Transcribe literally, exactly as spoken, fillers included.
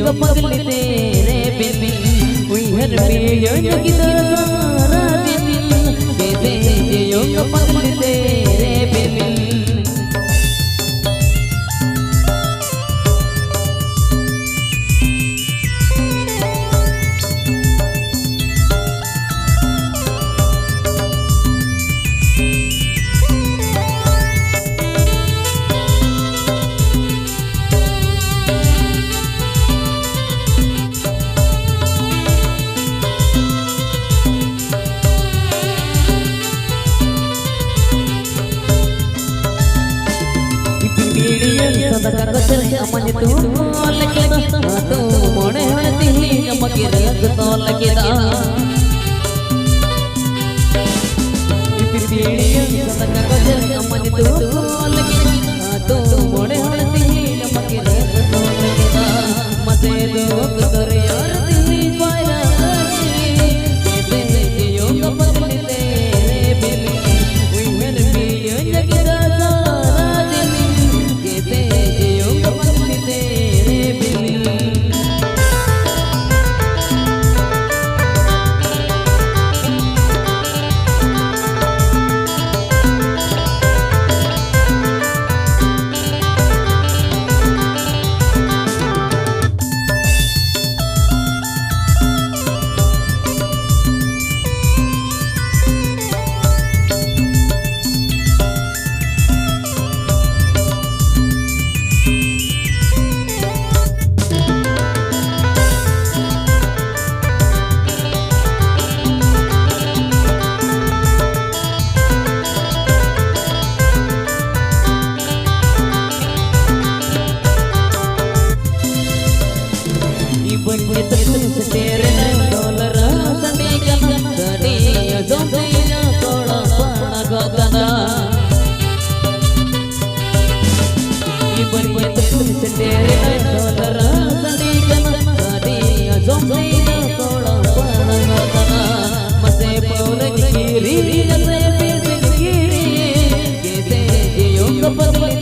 पगली तेरे बिन, उइहर मिलियो जगदा सारा दिन, कैसे जियो पगली तेरे बिन। ᱯᱤᱯᱤᱲᱤᱭᱟᱹ ᱥᱟᱫᱟ ᱠᱟᱜᱚᱡᱽ ᱨᱮ ᱟᱢᱟᱜ ᱧᱩᱛᱩᱢ ᱚᱞ ᱠᱮᱫᱟ, ᱟᱛᱳ ᱢᱚᱬᱮ ᱦᱚᱲ ᱛᱮᱦᱮᱧ ᱟᱢᱟᱜ ᱜᱤᱨᱟᱹ ᱠᱚ ᱛᱚᱞ ᱠᱮᱫᱟ᱾ ᱯᱤᱯᱤᱲᱤᱭᱟᱹ ᱥᱟᱫᱟ ᱠᱟᱜᱚᱡᱽ ᱨᱮ ᱟᱢᱟᱜ ᱧᱩᱛᱩᱢ ᱚᱞ ᱠᱮᱫᱟ, ᱟᱛᱳ ᱢᱚᱬᱮ ᱦᱚᱲ ᱛᱮᱦᱮᱧ ᱟᱢᱟᱜ ᱜᱤᱨᱟᱹ ᱠᱚ ᱛᱚᱞ ᱠᱮᱫᱟ᱾ ᱢᱟᱥᱮ ᱫᱩᱠ ᱫᱚᱨᱭᱟ ᱨᱮ ᱛᱮᱦᱮᱧ ᱯᱟᱭᱨᱟ ᱞᱟᱹᱜᱤᱫ, ᱠᱮᱫᱮ ᱡᱤᱭᱚᱱ ᱫᱚ ᱯᱟᱜᱽᱞᱤ ᱛᱮᱨᱮ ᱵᱤᱱ, ᱩᱭᱦᱟᱹᱨ ᱢᱮᱭᱟᱹᱧ ᱡᱟᱹᱜᱤᱫᱟ ᱥᱟᱨᱟ ᱫᱤᱱ, ᱠᱮᱫᱮ ᱡᱤᱭᱚᱱ ᱫᱚ ᱯᱟᱜᱽᱞᱤ ᱛᱮᱨᱮ ᱵᱤᱱ᱾ ᱤᱵᱟᱹᱧ ᱧᱮᱛᱮᱞ ᱥᱮᱴᱮᱨᱮᱱᱟ ᱰᱚᱞᱨᱟ ᱥᱟᱰᱮ ᱠᱟᱱᱟ, ᱥᱟᱰᱮ ᱟᱸᱡᱚᱢ ᱛᱮ ᱤᱧᱟᱹᱜ ᱛᱚᱲᱟ ᱯᱟᱲᱟᱜᱚᱜ ᱠᱟᱱᱟ᱾ ᱤᱵᱟᱹᱧ ᱧᱮᱛᱮᱞ ᱥᱮᱴᱮᱨᱮᱱᱟ ᱰᱚᱞᱨᱟ ᱥᱟᱰᱮ ᱠᱟᱱᱟ, ᱥᱟᱰᱮ ᱟᱸᱡᱚᱢ ᱛᱮ ᱤᱧᱟᱹᱜ ᱛᱚᱲᱟ ᱯᱟᱲᱟᱜᱚᱜ ᱠᱟᱱᱟ᱾ ᱢᱟᱥᱮ ᱯᱟᱹᱣᱨᱟᱹᱧ ᱠᱤᱨᱤᱧᱟ ᱥᱮ ᱵᱤᱥᱤᱧ ᱠᱤᱨᱤᱧ, ᱠᱮᱫᱮ ᱡᱤᱭᱚᱱ ᱫᱚ ᱯᱟᱜᱽᱞᱤ